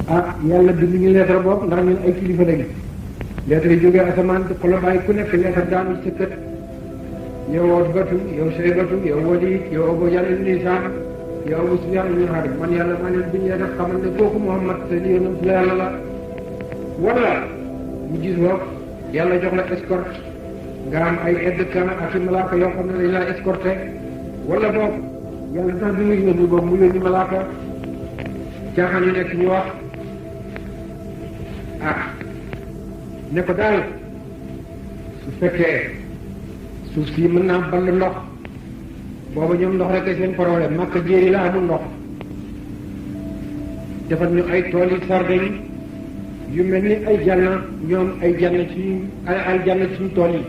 ah yàlla bind ñu lettre boobu ndax ñun ay kilifa lañu lettre yi jógee asamaan di xolo bàyyi ku nekk lettre daanu sa kët yow Utbatu yow Shaybatu yow Walid yow Abu Jahl ibn Hishaam yow Abu Sufyaan ibn Harb man yàlla maa leen bind lettre xamal ne kooku Muhammad seen yonent la yàlla la wala mu gis boog yàlla jox la escorte nga am ay aide-camp ak i malaaka yoo xam ne dañ laa escorté wala boog yàlla tax bi muy yónni boobu mu yónni malaaka caaxaan yu nekk ñu wax ne ko daal su fekkee suuf si mën naa ball ndox booba ñoom ndox rek seen problème Makka jéeri la amul ndox defal ñu ay tool yi sardeñ yu mel ni ay janna ñoom ay janna ci ay janna ci tool yi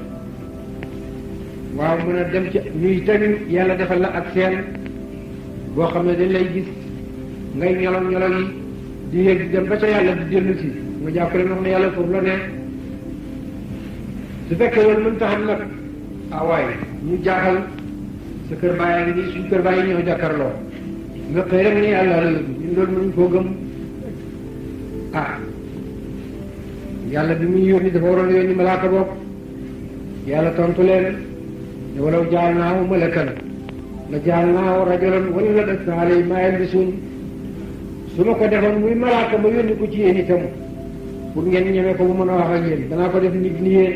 waaw mën a dem ci ñuy tamit yàlla defal la ak seen boo xam ne dañ lay gis ngay ñolong ñolong yi di yéeg di dem ba ca yàlla di dellu si nga jàppale wax ne yàlla foofu la ne su fekkee loolu mën taxam nag waaye ñu jaaxal sa kër bàyyi ngi nii suñ kër bàyyi ñëw jàkkarloo nga xëy rek ni yàlla la ñun loolu mënuñ koo gëm yàlla bi muy yónni dafa waroon yónni malaaka bopp yàlla tontu leen ne walaw jaalnaahu malakan la jaalnaahu rajulan wala la lasna alayhim maa yalbisuun su ma ko defoon muy malaaka ma yónni ko ci yéen itam pour ngeen ñeme ko bu mën a wax ak yéen danaa ko def nit ni yéen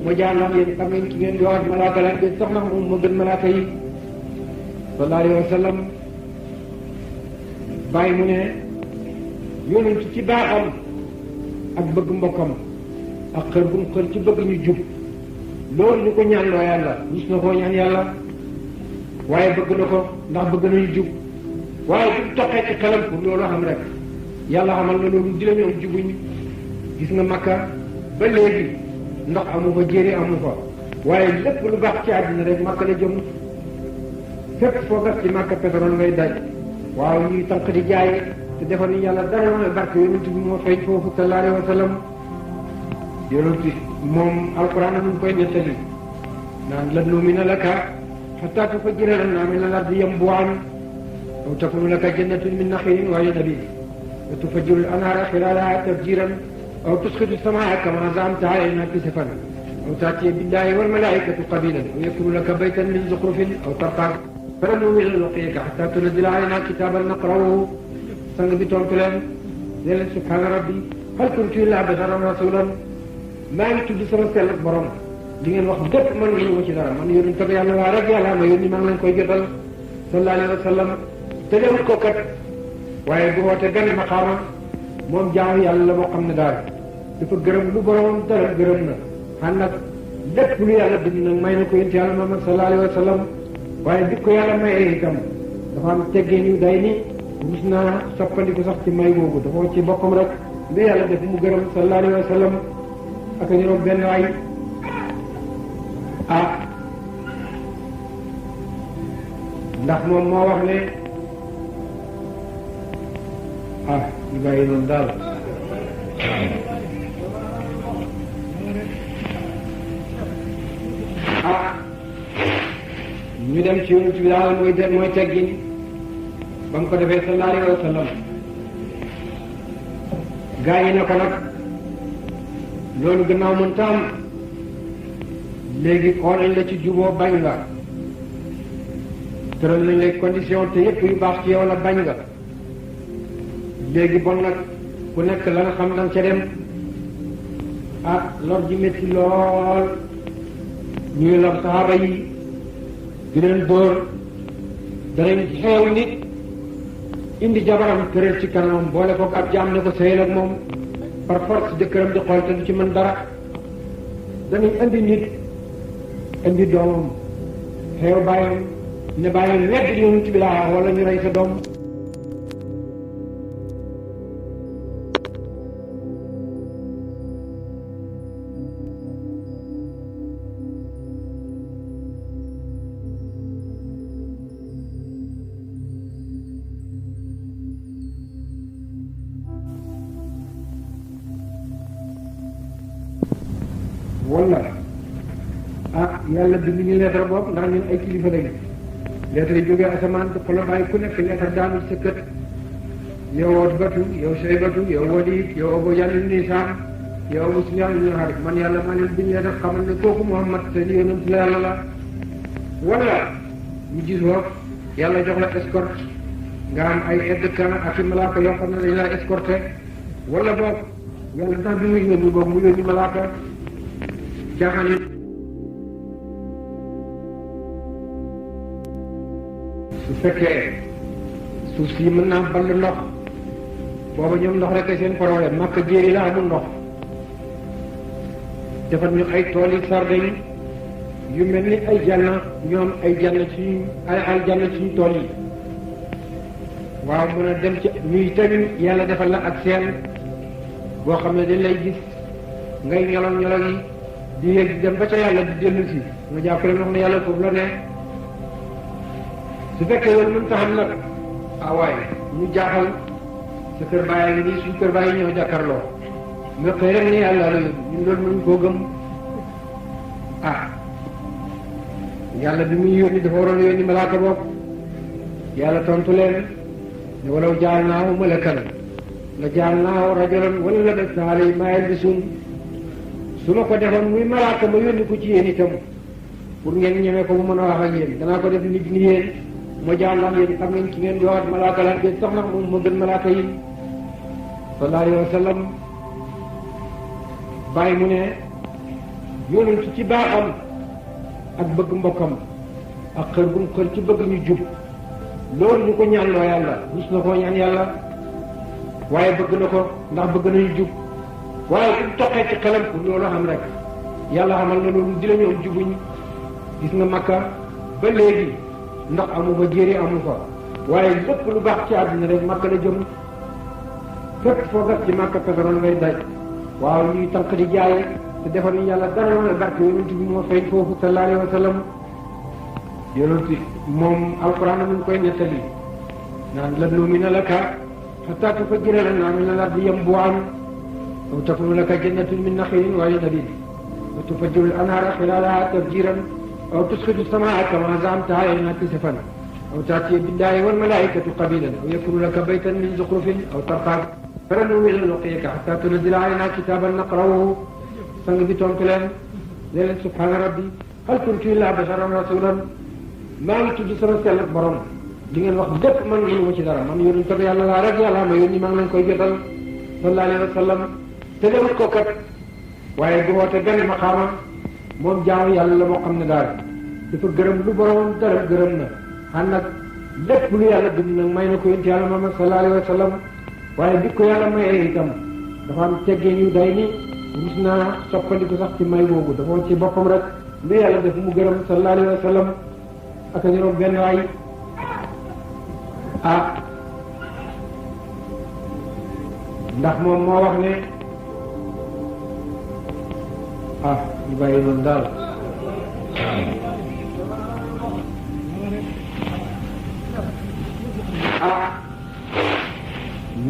ma jàllam yéen xam ngeen ki ngeen di wax malaaka la sax na moom ma gën malaaka yi sallallahu alayhi wa sallam bàyyi mu ne yonent ci baaxam ak bëgg mbokkam ak xër bu mu xër ci bëgg ñu jub loolu ñu ko ñaan loo yàlla gis na koo ñaan yàlla waaye bëgg na ko ndax bëgg nañu jub waaye bu toqee ci xelam pour loolu xam rek yàlla xamal na loolu di la ñoom jubuñ gis nga Makka ba léegi ndox amu fa jéeri amu fa waaye lépp lu baax ci àddina rek Makka la jëm fépp foo gas ci Makka pétrole ngay daj waaw ñuy tànq di jaay te defal ni yàlla dara mooy barke yonent bi moo feeñ foofu sallallahu alayhi wa sallam yonent moom alquran mu koy nettali naan lan nu'mina laka hatta tufajjira lana min al-ardi yanbu'an aw takunu laka jannatun min nakhilin wa yanabin wa tufajjiru al-anhara khilalaha tafjiran aw tusqitu as-samaa'a kama za'amta 'alaynaa kisafan aw ta'tiya billahi wal malaa'ikatu qabilan aw yakunu laka baytan min zukhrufin aw tarqaa falan nu'mina liruqyatika hatta tunzila 'alaynaa kitaaban naqra'uhu sang bi tontu leen ne leen subhaana rabbi hal kuntu illaa basharan rasuulan maa ngi tudd sama sell borom li ngeen wax lépp man ngeen ma ci dara man yónni ko yàlla waa rek yàlla ma yónni maa ngi leen koy jotal sallallahu alayhi wa sallam te demut ko kat waaye bu woote gan maqaama moom jaamu yàlla la moo xam ne daal dafa gërëm lu boromam dara gërëm na xam nag lépp lu yàlla bind nag may na ko yonent yàlla Muhammad sallallahu alayhi wa sallam waaye bi ko yàlla mayee itam dafa am teggee ñu day ni gis naa soppandiku sax ci may boobu dafa ci boppam rek li yàlla def mu gërëm sallallahu alayhi wa sallam ak ñoom benn waay ndax moom moo wax ne ñu bàyyi noonu daal ñu dem ci yonent bi daal mooy teggin ba mu ko defee sallallahu alayhi wa sallam gaa yi ne ko nag loolu gannaaw mën taam léegi oo nañ la ci juboo bañ nga tëral nañ lay condition te yëpp yu baax ci yow la bañ nga léegi bon nag ku nekk la nga xam danga ca dem lor ji métti lool ñuy lor saxaaba yi di leen dóor danañ xeew nit indi jabaram këral ci kanamam boole ko ab jaam ne ko sëyal ak moom par force jëkkëram di xool te du ci mën dara danañ indi nit indi doomam xeew bàyyam ne bàyyam wedd yonent bi laa wala ñu rey sa doom wala yàlla bind ñu lettre boobu ndax ñun ay kilifa lañu lettre yi jógee asamaan di xolo bàyyi ku nekk lettre daanu sa kët yow Utbatu yow Shaybatu yow Walid yow Abu Jahl ibn Hishaam yow Abu Sufyaan ibn Harb man yàlla maa leen bind leen xamal ne kooku Muhammad seen yonent la yàlla la. wala ñu gis woon yàlla jox la escorte nga am ay aide-de-camp ak i malaaka yoo xam ne dañ laa escorté wala boog yàlla tax bi muy yónni boobu mu yónni malaaka caaxaan yi. su fekkee suuf si mën naa ball ndox booba ñoom ndox rek seen problème Makka jéeri la amul ndox defar ñu ay tool yi sardeñ yu mel ni ay janna ñoom ay janna ci ay janna ci tool yi waaw mën a dem ci ñuy tamit yàlla defal la ak seen boo xam ne dañ lay gis ngay ñolong ñolong yi di yéeg di dem ba ca yàlla di dellu si nga jàppale wax ne yàlla foofu la ne. su fekkee loolu mën taxam nag waaye ñu jaaxal sa kër bàyyi ngi nii suñ kër bàyyi ñëw jàkkaarloo nga xëy rek ne yàlla la ñun loolu mënuñ koo gëm yàlla bi muy yónni dafa waroon yónni malaaka boobu yàlla tontu leen ne walaw jaalnaahu malakan la jaalnaahu rajulan wala labasna alayhim maa yalbisuun su ma ko defoon muy malaaka ma yónni ko ci yéen itam pour ngeen ñeme ko mu mën a wax ak yéen danaa ko def nit ni yéen ma jàllam yéen xam ngeen ci ngeen di wax malaaka la ngeen sax nag moom ma gën malaaka yi sallallahu alayhi wa sallam bàyyi mu ne yonent ci baaxam ak bëgg mbokkam ak xër gum xër ci bëgg ñu jub loolu ñu ko ñaan loo yàlla gis na koo ñaan yàlla waaye bëgg na ko ndax bëgg nañu jub waaye ku toqee ci xelam pour loolu xam rek yàlla xamal na loolu di la ñoom jubuñ gis nga Makka ba léegi ndax amu fa jéeri amu fa waaye lépp lu baax ci àdduna rek Makka la jëm fépp foo gas ci Makka pétrole ngay daj waaw ñuy tànq di jaay te defal ñu yàlla dara wala barke yonent bi moo fay foofu sallallahu alayhi wa sallam yonent moom alquran mu ngi koy nettali naan lan nu'mina laka hatta tufajjira lana min al-ardi yanbu'an aw takunu laka jannatun min nakhilin wa 'inabin wa tufajjiru al-anhara khilalaha tafjiran aw tusqitu as-samaa'a kama za'amta 'alaynaa kisafan aw ta'tiya billahi wal malaa'ikatu qabilan aw yakunu laka baytan min zukhrufin aw tarqaa falan nu'mina liruqyatika hatta tunazzila 'alaynaa kitaaban naqra'uhu sang bi tontu leen ne leen subhaana rabbi hal kuntu illaa basharan rasuulan maa ngi tudd sama sell ak borom di ngeen wax lépp man mënu ma ci dara man yónni ko yàlla laa rek yàlla ma yónni maa ngi leen koy jotal sallallahu alayhi wa sallam te demut ko kat waaye du woote benn maqaama moom jaamu yàlla la moo xam ne daal dafa gërëm lu borom dara gërëm na ànd ak lépp lu yàlla bind nag may na ko yonent yàlla Muhammad sallallahu alayhi wa sallam waaye bi ko yàlla mayee itam dafa am teggee ñu day ni gis naa soppandiku sax ci may boobu dafa ci boppam rek lu yàlla def mu gërëm sallallahu alayhi wa sallam ak ñoom benn waay ndax moom moo wax ne ñu bàyyi noonu daal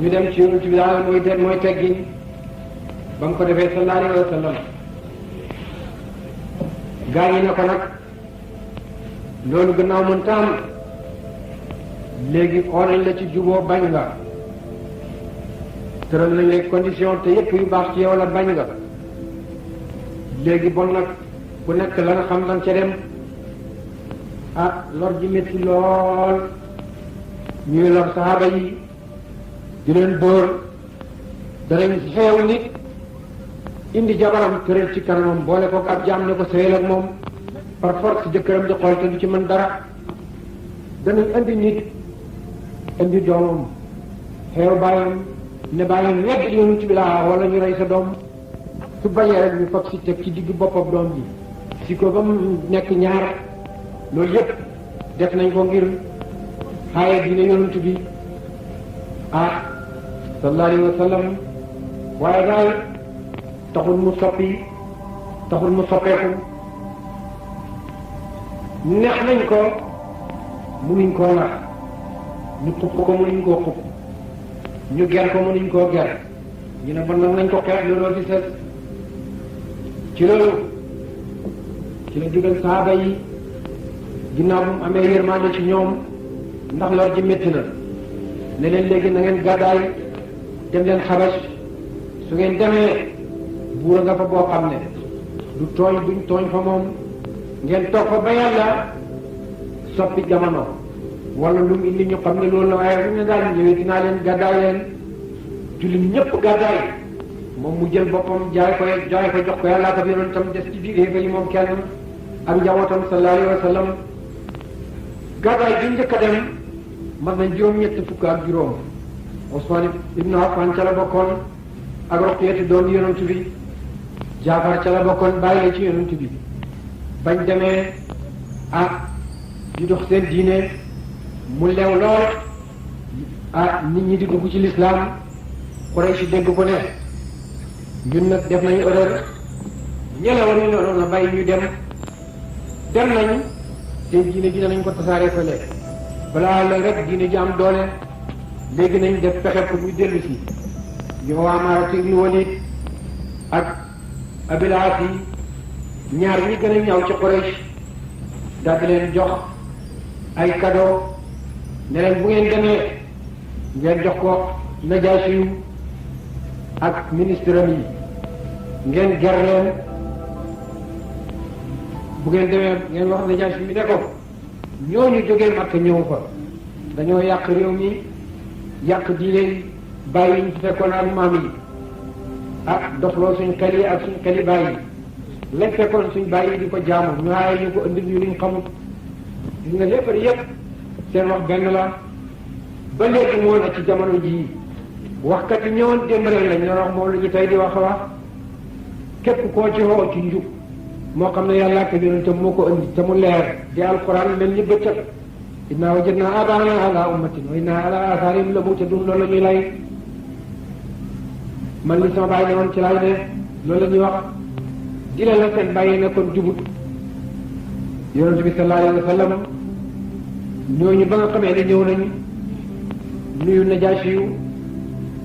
ñu dem ci yonent bi daal mooy teggin ba mu ko defee sallallahu alayhi wa sallam gaañi na ko nag loolu gannaaw mën taam léegi xoolal la ci juboo bañ nga tëral nañ les conditions te yépp yu baax ci yow la bañ nga léegi bon nag ku nekk la nga xam danga ca dem lor ji métti lool ñuy lor saxaaba yi di leen dóor danañ xeew nit indi jabaram tëral ci kanamam boole ko ab jaam ne ko sëyal ak moom par force jëkkëram di xool te du ci mën dara danañ indi nit indi doomam xeew bàyyam ne bàyyam nekk yonent bi laa wala ñu rey sa doom su bañee rek ñu fab si teg ci digg boppam doom bi si ko ba mu nekk ñaar loolu yépp def nañ ko ngir xaaye diine yonent bi sallallahu alayhi wa sallam waaye daal taxul mu soppeeku neex nañ ko munuñ koo nax ñu xupp ko munuñ koo xupp ñu ger ko munuñ koo ger ñu ne bon nag nañ ko xeex looloo fi ses ci loolu ci la digal saaba yi ginnaaw bu mu amee yërmande ci ñoom ndax lor ji métti na ne leen léegi na ngeen gàddaay dem leen Xabas su ngeen demee buur nga fa boo xam ne du tooñ duñ tooñ fa moom ngeen toog fa ba yàlla soppi jamono wala lu mu indi ñu xam ne loolu la waaye bu ñu daal ñëwee dinaa leen gàddaay leen jullit ñëpp gàddaay moom mu jël boppam jaay ko jox ko yàlla ak yonentam des ci biir yéefa yi moom kenn ak njabootam sallallahu alayhi wa sallam gàddaay bi njëkk a dem mat nañ juróom-ñett fukk ak juróom Usmaan ibnu Affan ca la bokkoon ak Ruqayatu doom yonent bi Jaafar ca la bokkoon bàyyi la ci yonent bi bañ demee di dox seen diine mu leew lool nit ñi di dugg ci lislaam Quraysh dégg ko ne ñun nag def nañu erreur ñële waruñu noonu la bàyyi ñu dem nañ seen diine ji nañ ko tasaaree fële balaa la rek diine ji am doole léegi nañ def pexe pour ñu dellu si ñu ko waa Maaratu ibnu Walid ak Abil Aas yi ñaar ñi gën a ñaaw ci Quraysh daal di leen jox ay cadeau ne leen bu ngeen demee ngeen jox ko Najaasi yu ak ministre am yi ngeen ger leen bu ngeen demee ngeen wax Najaasi mi ne ko ñooñu jógee Makka ñëw fa dañoo yàq réew mi yàq diine bàyyi ñu fi fekkoon ak maam yi doxloo suñ xel yi ak suñ xel yi bàyyi lañ fekkoon suñ bàyyi di ko jaamu ñu aaye ñu ko indi ñu luñ xamut gis nga léppar yépp seen wax benn la ba léegi moo na ci jamono jii waxkat yi ñëwoon démb rek lañ la wax moom la ñu tey di wax a wax képp koo ci woo ci njub moo xam ne yàlla ak yonentam moo ko indi te mu leer di alquran mel ni bëccëg inna wajadna abaana ala ummatin wa inna ala atharihim la muhtadun loolu la ñuy lay man li sama bàyyi ne woon ci laay ne loolu la ñuy wax di la seen bàyyi nekkoon jubut yonent bi sallallahu alayhi wa sallam ñooñu ba nga xamee ne ñëw nañu nuyu Najaasi yu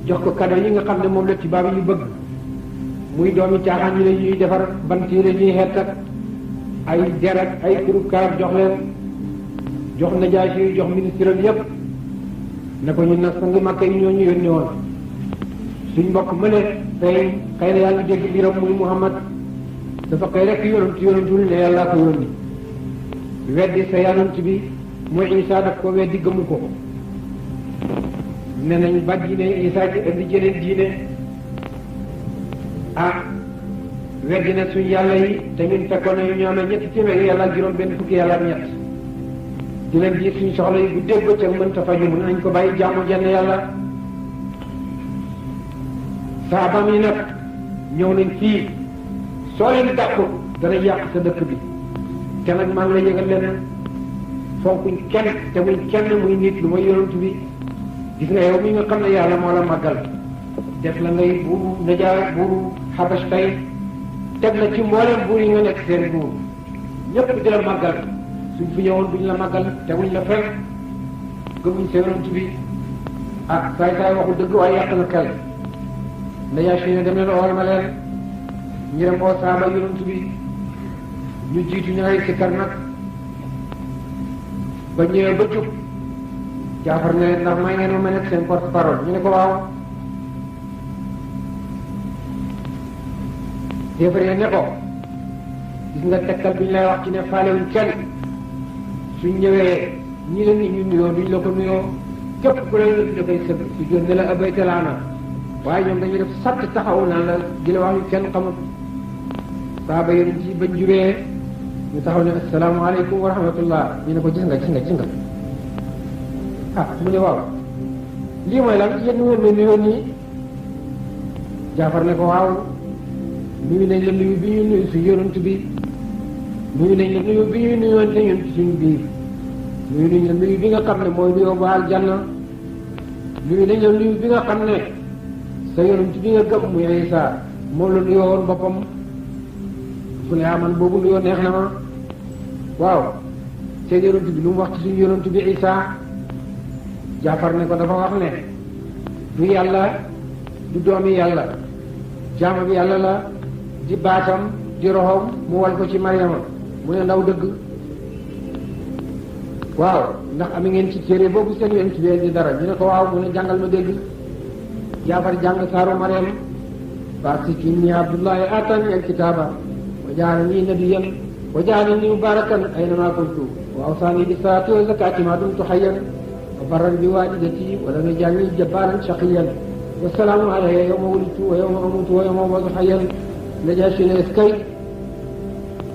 jox ko cadeau yi nga xam ne moom la ci baab yu bëgg muy doomi caaxaan yi la ñuy defar bant yi la ñuy xeet ak ay der ak ay kurub karab jox leen jox Najaasi yu jox ministre am yépp ne ko ñun nag sang Makka yi ñoo ñu yónni woon suñ mbokk mëne tey xëy na yàlla dégg mbiram muy Muhammad dafa koy rek yonentul ne yàllaa ko yónni weddi sa yonent bi muy Isa daf ko weddi gëmu ko ne nañ ba diine Isa ci indi jeneen diine weddi na suñ yàlla yi te ñun fekkoon nañu ñu amee ñetti téeméeri yàlla ak juróom benn fukki yàlla ak ñett di leen diir suñ soxla yi bu dégg bëccëg mënta faju mun nañ ko bàyyi jaamu jenn yàlla saabam yi nag ñëw nañ fii soo leen dàqu dana yàq sa dëkk bi te nag maa ngi la yëgal leen fonkuñ kenn te muñ kenn muy nit lu may yonent bi gis nga yow mi nga xam ne yàlla moo la màggal def la ngay buuru Najaa buuru Xabas tey teg la ci mboolem buur yi nga nekk seen buur ñëpp di la màggal suñ fi ñëwoon duñ la màggal teguñ la fenn gëmuñ sa yonent bi saay saay waxul dëgg waaye yàq na xel Najaasi ne dem leen ool ma leen ñu dem oo saaba yonent bi ñu jiitu ñu ngay sikkar nag ba ñëwee ba jub Jaafar ne leen ndax may ngeen ma nekk seen porte parole ñu ne ko waaw déefare ne ko gis nga tekkal bi ñu lay wax ci ne faalewuñ kenn suñ ñëwee ñi la nit ñu nuyoo duñ la ko nuyoo képp ku leen dafay sëb si jot ne la abayte laana waaye ñoom dañuy def sàtt taxaw naan la di la wax yu kenn xamul saaba yonent yi bañ jubee ñu taxaw ne asalaamaaleykum wa rahmatullah ñu ne ko gis nga mu ne waaw lii mooy lan yéen ngeen ma nuyoo nii Jaafar ne ko waaw nuyu nañ la nuyu bi ñuy nuyu si yonent bi nuyu nañ la nuyu bi ñuy nuyoonte ñun ci suñu biir nuyu nañ la nuyu bi nga xam ne mooy nuyoo ba aljanna nuyu nañ la nuyu bi nga xam ne sa yonent bi nga gëm muy Isa moom la nuyoo woon boppam fu ne man boobu nuyoo neex na ma waaw seen yonent bi lu mu wax ci suñu yonent bi Isa Jaafar ne ko dafa wax ne du yàlla du doomi yàlla jaama bi yàlla la di baatam di roxom mu wal ko ci Maryama mu ne ndaw dëgg waaw ndax am ngeen ci téere boobu seen yoon ci ween di dara ñu ne ko waaw mu ne jàngal ma dégg Jaafar jàng saaru Mariam فاسقي إني عبد الله آتاني الكتاب وجعلني نبيا وجعلني مباركا أينما كنت وأوصاني بالصلاة والزكاة ما دمت حيا وبرا بوالدتي ولم يجعلني جبارا شقيا والسلام علي يوم ولدت ويوم أموت ويوم أبعث حيا نجاشي نسكي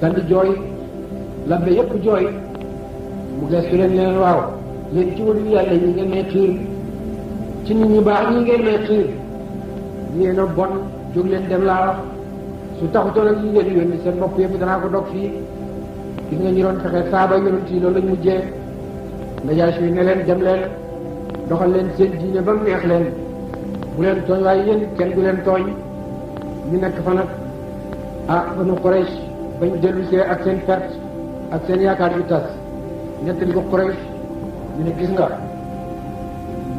دال di jooy labbe yëpp jooy mu gestu leen leen waaw yéen ci wàllu yàlla ñi ngeen may xiir ci nit ñu baax ñi ngeen may xiir yéen a bon jóg leen dem laa wax su taxutoon ak yi ngeen yónni seen bopp yëpp danaa ko dog fii gis nga ñu doon fexe saaba yonent yi loolu lañ mujjee Najaasi yi ne leen dem leen doxal leen seen diine ba mu neex leen bu leen tooñ waaye yéen kenn du leen tooñ ñu nekk fa nag ah banu Quraysh bañ dellu see ak seen perte ak seen yaakaar yu tas nettali ko Quraysh ñu ne gis nga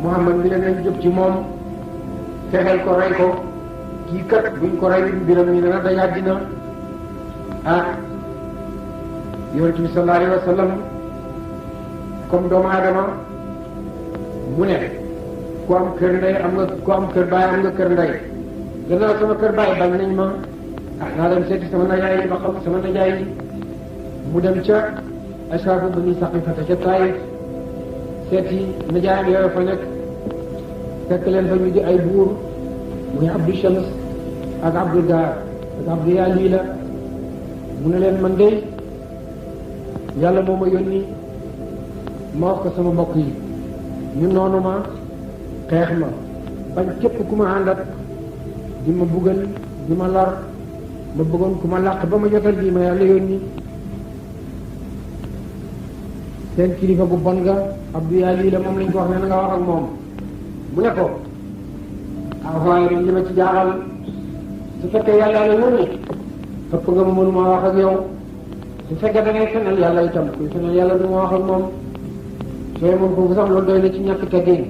Muhammad bi leen nañ jóg ci moom fexeel ko rey ko kii kat buñ ko rey mbiram ñu ne na day àddina ah yonent bi sallallahu alayhi wa sallam comme doomu aadama mu ne ku am kër ndey am nga ku am kër baay am nga kër ndey gannaaw sama kër baay bañ nañ ma ah naa dem seeti sama najaay yi ba xam sama najaay yi mu dem ca ashaabu bani Saqifata ca Taayif seeti najaayam yooyu fa nekk fekk leen fa ñu di ay buur muy Abdu Shams ak Abdu Daar ak Abdu Yaliila mu ne leen man de yàlla moo ma yónni ma wax ko sama mbokk yi ñu noonu ma xeex ma bañ képp ku ma àndat di ma buggal di ma lor ma bëggoon ku ma làq ba ma jotal bii ma yàlla yónni seen kilifa gu bon nga Abdu Yaliila moom lañ ko wax ne na nga wax ak moom mu ne ko waaye man li ma ci jaaxal su fekkee yàlla la yónni ëpp nga ma mënuma wax ak yow su fekkee da ngay fenal yàlla itam kuy fenal yàlla du ma wax ak moom sooy moom foofu sax loolu doy na ci ñàkk teggin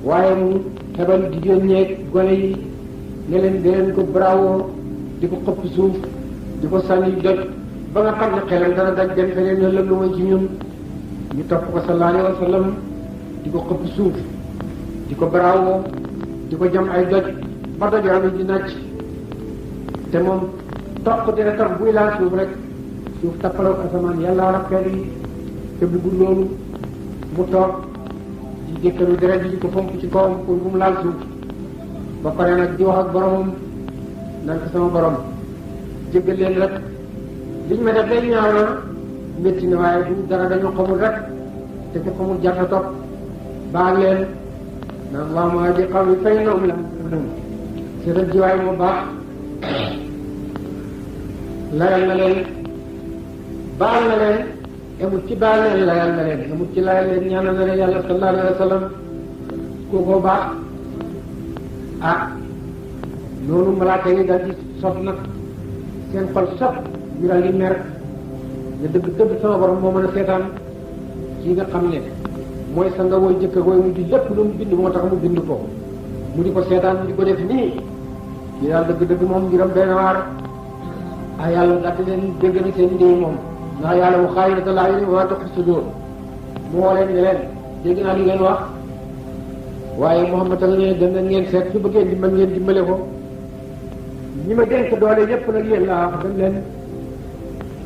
waaye mu xebal jigéen ñeeg gone yi ne leen di leen ko bravo di ko xëpp suuf di ko sànni doj ba nga xam ne xelam dana daj dem feneen ne lëg lu mooy ci ñun ñu topp ko sallallahu alayhi wa sallam di ko xëpp suuf di ko bravo di ko jam ay doj ba doj yoo xam ne di nàcc te moom toq dina tam buy laal suuf rek suuf tappaloo asamaan yàlla war a xeet yi te bëggul loolu mu toog di jëkkalu deret di ko fomp ci kawam pour bu mu laal suuf ba pare nag di wax ak boromam naan ko sama borom jéggal leen rek liñ ma def day ñaaw na métti na waaye du dara dañoo xamul rek te ku xamul jarta topp baal leen na Allahumma hadi qawmi fa innahum la ya'lamun seetal jiwaay moo baax layal na leen baal na leen emut ci baal leen layal na leen emut ci layal leen ñaanal na leen yàlla sallallahu alayhi wa sallam kookoo baax ah noonu malaaka yi daal di sof nag seen xol sof ñu daal di mer nga dëgg dëgg sama borom moo mën a seetaan kii nga xam ne mooy sa nga woy jëkk woy mujj lépp lu mu bind moo tax mu bind ko mu di ko seetaan mu di ko def nii kii daal dëgg dëgg moom ngiram benn waar ah yàlla daal di leen dégg na seen ndéy moom ndax yàlla mu xaayinatal a'yuni wa maa tuxfi sudur mu woo leen ne leen dégg naa li ngeen wax waaye Muhammad a ne dem leen ngeen seet su bëggee dimbal ngeen dimbale ko ñi ma dénk doole yépp nag yéen laa wax dem leen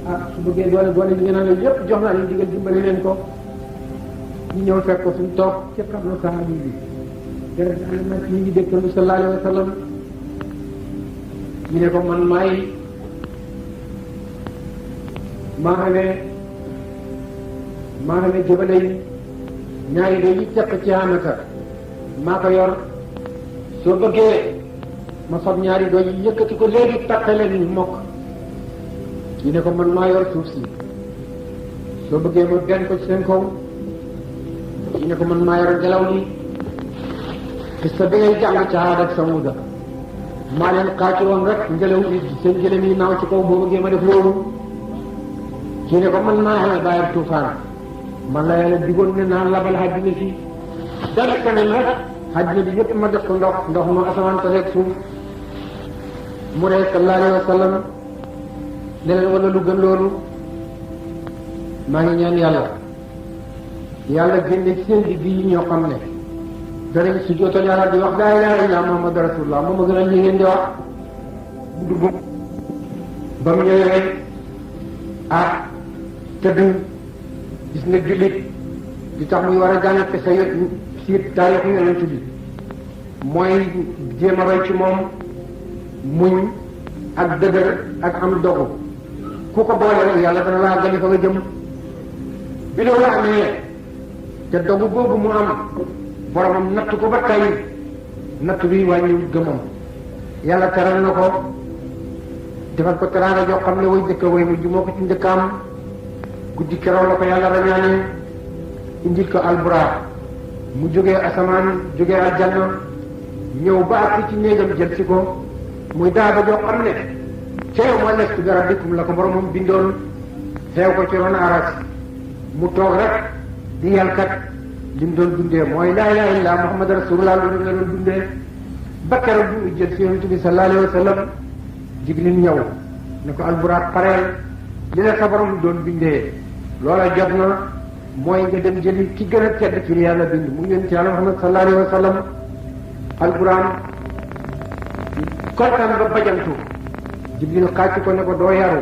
ah su bëggee doole ñi ngeen naan yépp jox naa leen digal dimbale leen ko ñu ñëw fekk ko suñu toog ci xam na sahabi bi deret ànd nag ñu ngi dégtal bi sallallahu alayhi wa sallam ñu ne ko man maa xamee jëbale yi ñaari doy yi teq ci amaka maa ko yor soo bëggee ma fab ñaari doy yi yëkkati ko léegi taqe leen ñu mokk kii ne ko man maa yor suuf si soo bëggee ma benn ko ci seen kaw kii ne ko man maa yor ngelaw li te sa bi ngay jàng ca Aad ak Samuuda maa leen xaaci woon rek ngelaw li seen jëlem yi naaw ci kaw boo bëggee ma def loolu kii ne ko man maa xamee bàyyam tuufaan man la yàlla digoon ne naa labal àddina si dara kanam rek àddina bi yëpp ma def ko ndox ma asamaan ko rek suuf mu ne sallallahu alayhi wa sallam ne leen wala lu gën loolu maa ngi ñaan yàlla yàlla génne ci seen digg yi ñoo xam ne danañ si jootal yàlla di wax laa ilaaha illa Muhammad rasulullah moom a gën a li ngeen di wax mu dugg ba mu ñëwee tëdd gis nga jullit di tax muy war a jàng sa siit taarixu yonent bi mooy jéem a roy ci moom muñ ak dëgër ak am dogu ku ko boole rek yàlla dana laa gani fa nga jëm bi loolu amee te dogu boobu mu am boromam natt ko ba tey natt bi wàññiwul gëmam yàlla teral na ko defal ko teraanga joo xam ne way jëkk way mujj moo ko ci njëkkaam guddi keroog la ko yàlla rañaane indil ko alburaaq mu jógee asamaan jógee aljanna ñëw ba ak ci néegam jël si ko muy daaba joo xam ne teew ma lestu bi rabbikum la ko boromam bindoon teew ko ci ron aras mu toog rek di yàlkat lim doon dundee mooy laa ilaaha illa Muhammad rasulullah loolu la doon dundee ba keroog bu jël si yonent bi sallallahu alayhi wa sallam Jibril ñëw ne ko alburaaq pareel li la sa borom doon bindee loola jot na mooy nga dem jëli ki gën a tedd ci yàlla bind mu ngeen ci yàlla Muhammad sallallahu alayhi wa sallam alquran kontaan ba bajantu Jibril xàcc ko ne ko doo yaru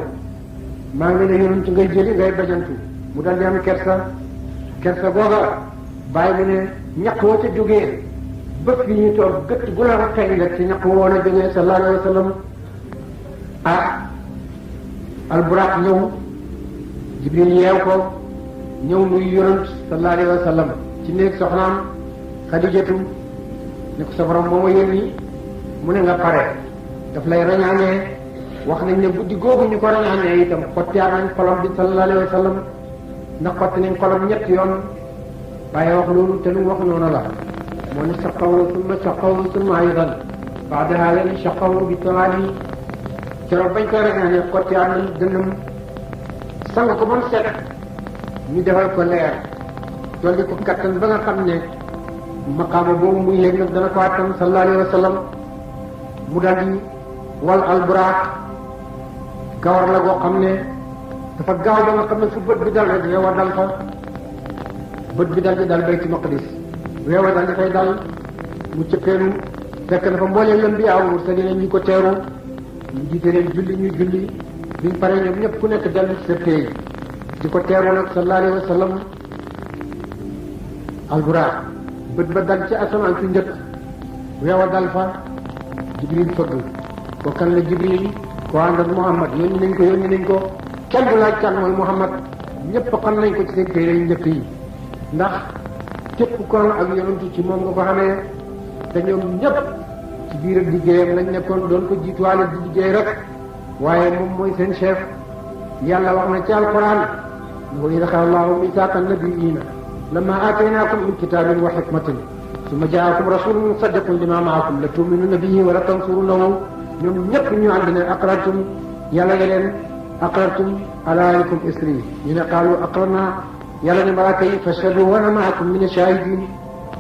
maa ngi ne yonent ngay jëli ngay bajantu mu dal di am kersa googa bàyyi mu ne ñaq woo ca jógee bët bi ñu toog gëtt gu la feeñ rek ci ñaq woon a jógee sallallahu alayhi wa sallam alburaq ñëw Jibril yeew ko ñëw nuyu yonent sallallahu alayhi wa sallam ci néeg soxnaam Xadijatu ne ko sa borom moo ma yónni mu ne nga pare daf lay rañaanee wax nañ ne guddi googu ñu ko rañaanee itam xottiyaat nañ xolom bi sallallahu alayhi wa sallam ndax xotti nañ xolom ñetti yoon waaye wax loolu te lu mu wax noonu la moo ne saqaw summa aydan baadaha leen saqaw bi tawaali keroog bañ koy rañaanee xottiyaat nañ dënnam sang ko ba mu set ñu defal ko leer dolli ko kattan ba nga xam ne maqaama boobu muy yéeg nag dana ko attan sallallahu alayhi wa sallam mu daal di wal alburaaq gawar la goo xam ne dafa gaaw ba nga xam ne fu bët bi dal rek weewa dal fa bët bi dal di dal Baytul Maqdis weewa dal dafay dal mu cëppeelu fekk na fa mbooleem lëm bi aw mursaliina ñu ko teeru ñu jiite leen julli ñu julli biñ paree ñoom ñëpp ku nekk dellu ci sa téy di ko teeru nag sallallahu alayhi wa sallam alburaaq bët ba dal ci asamaan su njëkk weewa dal fa Jibril fëgg ko kan la Jibril ko ànd ak Muhammad yónni nañ ko kenn du laaj kan mooy Muhammad ñëpp xam nañ ko ci seen téere yu njëkk yi ndax képp kon ak yonentu ci moom nga ko xamee te ñoom ñëpp ci biir ak liggéeyam lañ nekkoon doon ko jiituwaale di liggéey rek waaye moom mooy seen chef yàlla wax na ci alquran wa id axada allahu mitaaqa nabiyyiina lamma aataynaakum min kitaabin wa hikmatin summa jaakum rasulun musaddiqun lima maakum la tu'minunna bihi wa la tansurunahu ñoom ñëpp ñu ànd ne aqrartum yàlla nga leen aqrartum ala alikum isri ñu ne qaalu aqrarna yàlla ne malaaka yi fashhadu wa ana maakum min ash-shahidin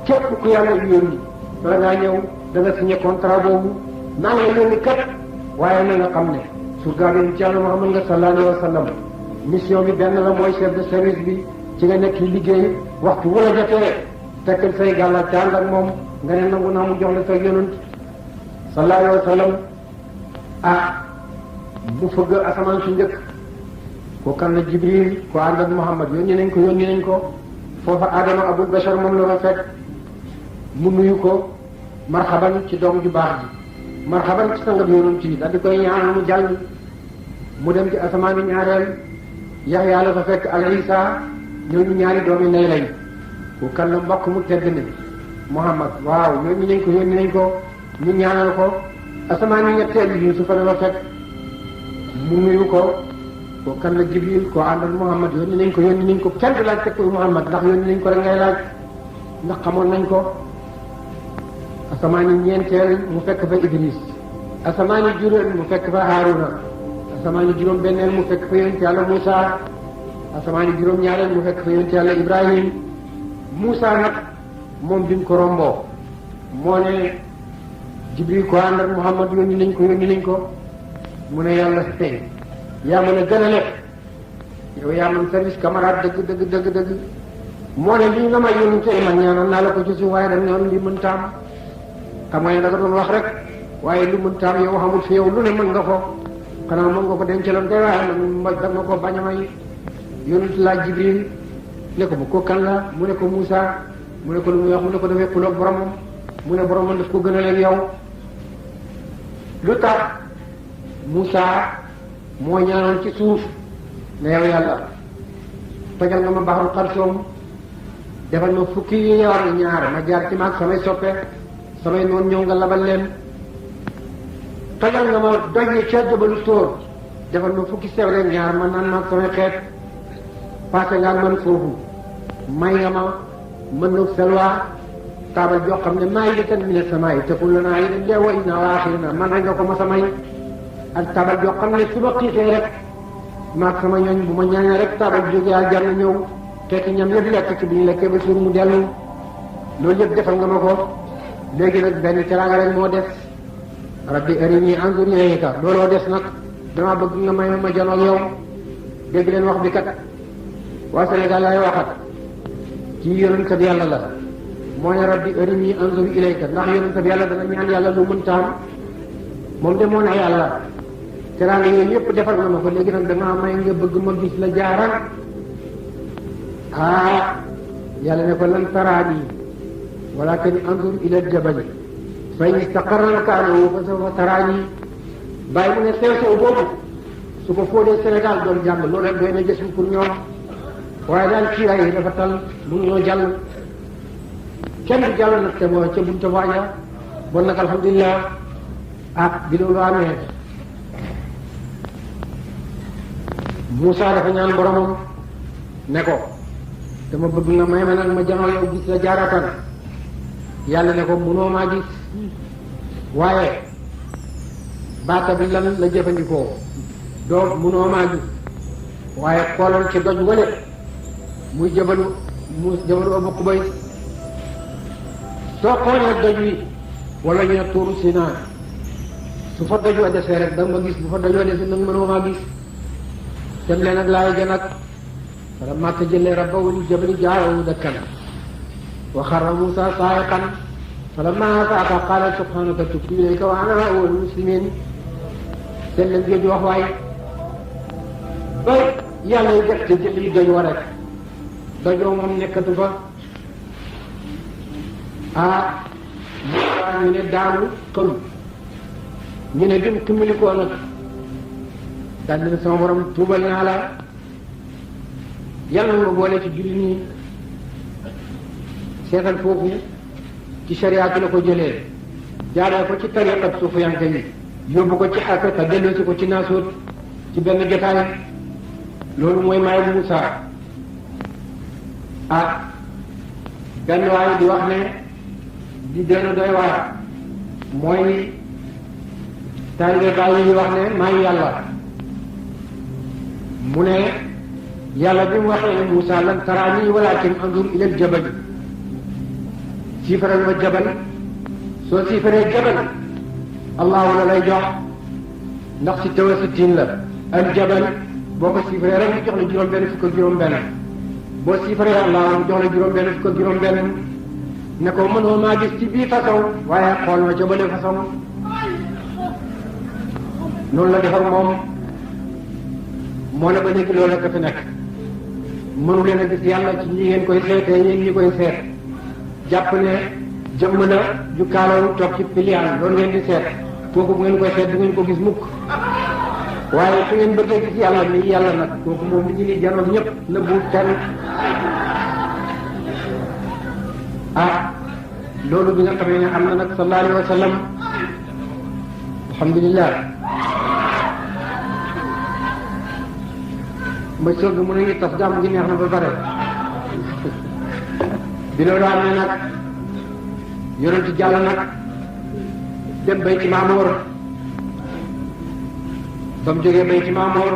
képp ku yàlla yónni bala ngaa ñëw da nga signé contrat boobu naa nga yónni kat waaye na nga xam ne surga bi ci yàlla Muhammad nga sallallahu alayhi wa sallam mission bi benn la mooy chef de service bi ci nga nekk liggéey waxtu wala jotee tekkal say gàllaaj te ànd ak moom nga ne nangu naa mu jox la sa yonent sallallahu alayhi wa sallam mu fëgg asamaan su njëkk ko kan la Jibril ko ànd ak Muhammad yónni nañ ko foofa Adama Abul Bashar moom la fa fekk mu nuyu ko marhaban ci doom ju baax ji marhaban ci sangab yonent yi daal di koy ñaanal mu jàll mu dem ci asamaan yi ñaareel Yaxya la fa fekk al Isa ñooñu ñaari doomi nay lañ ko kan la mbokk mu tedd ni Muhammad waaw yónni nañ ko ñu ñaanal ko asamaan yi ñetteel bi Yuusufa la fa fekk mu nuyu ko kan la Jibril ko ànd ak Muhammad yónni nañ ko kenn du laaj teg ko Muhammad ndax yónni nañ ko rek ngay laaj ndax xamoon nañ ko asamaan yi ñeenteel mu fekk fa Idris asamaan yi juróom mu fekk fa Haaruna asamaan yi juróom benneel mu fekk fa yonent yàlla Muusa asamaan yi juróom ñaareel mu fekk fa yonent yàlla Ibrahim Muusa nag moom bi mu ko romboo moo ne Jibril ko ànd ak Muhammad yónni nañ ko mu ne yàlla tey yaa mën a gën a lekk yow yaa mën service camarade dëgg moo ne lii nga may yónni tey man ñaanal naa la ko ci suuf waaye dañ ñoon li mën taam xam nga ne da nga doon wax rek waaye lu mën taam yow xamul fi yow lu ne mën nga ko xanaa mën nga ko dencaloon kay waaye man da nga ko bañ a may yónni laaj Jibril ne ko bu ko kan la mu ne ko Moussa mu ne ko lu muy wax mu ne ko dafay xuloog boromam mu ne boromam daf ko gën a leen yow lu tax Moussa moo ñaanoon ci suuf ne yow yàlla tojal nga ma baxul xarsoom defal ma fukki yi ñëwaat ñaar ma jaar ci maag samay soppe samay noon ñëw nga labal leen tojal nga ma doj ni ca jabalu tóor defal ma fukki sew rek ñaar ma naan maag samay xeet passé nga ak man foofu may nga ma mën na selwaa taabal joo xam ne maa yi tan mi ne sama yi te kullu naa yi dañ wa inna wa axirina man rek nga ko ma samay ak taabal joo xam ne su ma xiifee rek maag sama ñooñ bu ma ñaañee rek taabal jógee aljanna ñëw fekk ñam yëpp lekk ci bu ñu lekkee ba suur mu dellu loolu yëpp defal nga ma ko léegi nag benn teraanga rek moo des rabbi arini anzur ilayka looloo des nag dama bëgg nga may ma janoog yow dégg leen wax bi kat waa Sénégal lay waxat ci yonent bi yàlla la moo ne rabbi arini anzur ilayka ndax yonent bi yàlla dana ñaan yàlla lu mën taam moom de moo ne yàlla teraanga yooyu yëpp defal nga ma ko léegi nag dama may nga bëgg ma gis la jaaral yàlla ne ko lan taraani walakin anzur ila al-jabali fa in istaqarra makaanahu fa sawfa taraani bàyyi mu ne sew boobu su ko fóodee Sénégal doon jàng loolu rek doy na gis pour ñoom waaye daal kiiraay yi dafa tal mu ñoo jàll kenn du jàll nag te boo ca bunta waaja bon nag alhamdulilah bi loolu amee Moussa dafa ñaan boromam ne ko dama bëgg nga may ma nag ma janoo yow gis la jaaratan yàlla ne ko munoo maa gis waaye baata bi lan la jëfandikoo doo munoo maa gis waaye xoolal ci doj wale muy jabalu Abu Qubays soo xoolee doj wi wala ñu ne tuuru Sinaa su fa doj wa desee rek da nga ma gis bu fa doj wa desee nag mënoo maa gis dem leen ak laay gën ak falammaa tajallaa rabbuhu lil-jabali ja'alahu dakkan wa xarra Muusaa saa'iqan falammaa afaaqa qaala subhaanaka tubtu ilayka wa ana awwalul muslimiin seen leen géej wax waay ba yàlla yu def te jëli doj wa rek dojoo moom nekkatu fa Muusaa ñu ne daanu xëm ñu ne bim ximilikoo nag daal di ne sama borom tuubal naa la yàlla ma boole ci julli nii seetal foofu ci shariatu la ko jëlee jaaree ko ci tariqat suufiyanke yi yóbbu ko ci xaqiqa delloosi ko ci naasuut ci benn jotaay loolu mooy maay Moussa benn waaye di wax ne di dellu doy waar mooy Talibè Baye yi wax ne maay yàlla mu ne yàlla bi mu waxee ne Moussa lan taraani walakin anzur ila al-jabal siifaral ma jabal soo siifaree jabal allahu la lay jox ndax si tawa si tiin la al jabal boo ko siifaree rek mu jox la juróom-benn fukk ak juróom-benn boo siifaree allahu mu jox la juróom-benn fukk ak juróom-benn ne ko mënoo maa gis ci bii façon waaye xool ma ca bële façon noonu la defar moom moo ne ba léegi loolu rek a fi nekk mënu leen a gis yàlla ci ñi ngeen koy seetee yéen ñi koy seet jàpp ne jëmm la ju kaalawu toog ci piliyaan loolu ngeen di seet kooku bu ngeen koy seet du ngeen ko gis mukk waaye su ngeen bëggee gis yàlla ni yàlla nag kooku moom li ñu ni janoon ñëpp na buut kenn loolu bi nga xamee ne am na nag sallallahu alayhi wa sallam alhamdulillah ma soog mu ne tas jàmm gi neex na ba pare bi loolu am ne nag yonent jàll nag dem Bayti Maamoor ba mu jógee Bayti Maamoor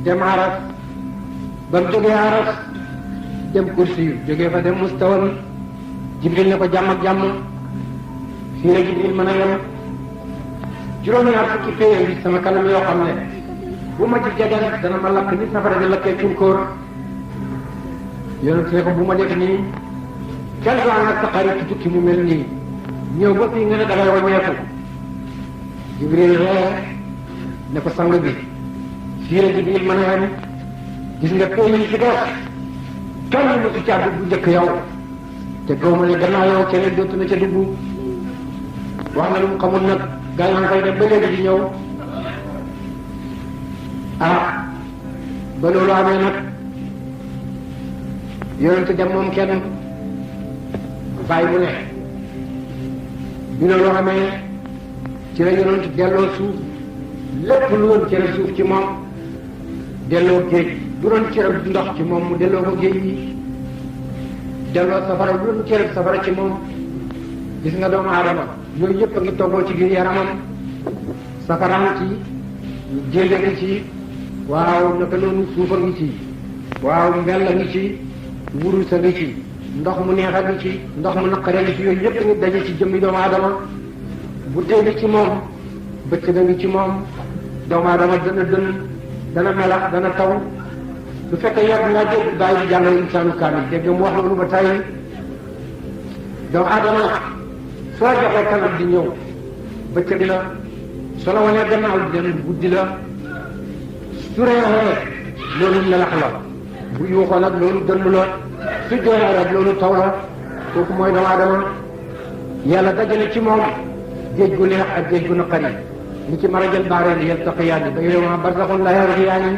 dem Aras ba mu jógee Aras dem Kursi jógee fa dem Mustawal Jibril ne ko jàmm ak jàmm fii la Jibril mën a yem juróom-ñaar fukki péye bi sama kanam yoo xam ne bu ma ci jege rek dana ma lakk ni safara di lakkee cunkóor yonent ne ko bu ma def nii kenn du ànd ak sa xarit ci tukki mu mel nii ñëw ba fii nga ne dangay wàññeeku. Jibril ree ne ko sang bi fii la Jibril mën a yem gis nga pays yi ci des kenn mu ci caa dugg njëkk yow te gaw ma ne gannaaw yow keneen dootu na ca dugg. wax na lu mu xamul nag gaa yi koy dem ba léegi di ñëw. ba loolu amee nag yonent dem moom kenn bàyyi bu ne bi loolu amee ci la yonent delloo suuf lépp lu woon cere suuf ci moom delloo géej du doon cere ndox ci moom mu delloo ko géej yi delloo safara lu doon cere safara ci moom. gis nga doomu aadama yooyu yëpp a ngi toggoo ci biir yaramam safaraan ci jénde ngi ci waaw naka noonu suufa ngi ci waaw mbell a ngi ci wurus a ngi ci ndox mu neex a ngi ci ndox mu naqare ngi ci yooyu yëpp ngi daje ci jëmmi doomu aadama bu dee ngi ci moom bëccëg a ngi ci moom doomu aadama dana dën dana melax dana taw su fekkee yàgg nga dégg bàyyi di jàngal insaanu kaamil dégg mu wax loolu ba tey doomu aadama soo joxee kanam di ñëw bëccëg la soo la wanee gannaaw di dem guddi la su reexee loolu melax la bu yuuxoo nag loolu dënn la su jooyee rek loolu taw la kooku mooy doomu aadama yàlla dajale ci moom géej gu neex ak géej gu naqari li ci marajal baareen yaltaqiyaani baynahuma barzaxun laa yabghiyaani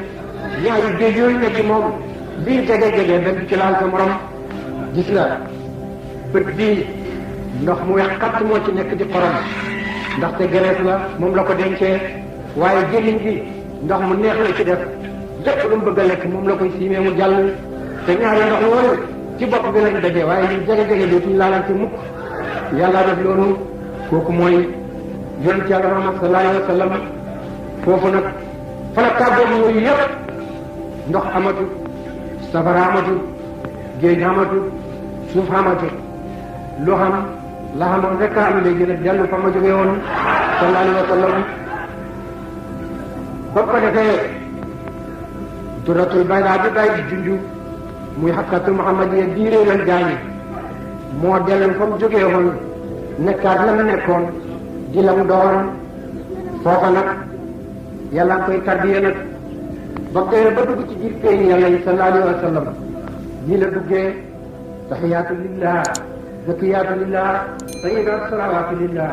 ñaari géej yooyu ne ci moom bii jege benn ci laal sa morom gis nga bët bii ndox mu weex xatt moo ci nekk di xorom ndaxte gerees la moom la ko dencee waaye gémmiñ gi ndox mu neex la ci def lépp lu mu bëgg a lekk moom la koy siimee mu jàll te ñaari ndox yooyu ci bopp bi lañ dajee waaye ñu jege dootuñu laalante mukk yàlla def loolu kooku mooy yonent yàlla Muhammad sallallahu alayhi wa sallam foofu nag fa la tàggoom yooyu yëpp ndox amatul safara amatul géej amatul suuf amatul lu xam la xamoon rek a am léegi nag dellu fa ma jógee woon sallallahu alayhi wa sallam ba ko defee duratul baydaa bi bay di junju muy xaqatul muhammadiya diiree leen gaañi moo dellu fa mu jógee woon nekkaat la mu nekkoon di la mu doon foofa nag yàlla nga koy tarbiya nag ba koy ba dugg ci biir pays yàlla yi sallallahu alayhi wa sallam ñii la duggee taxiyaatu lillah zakiyaatu lillah tayibaatu salawaatu lillah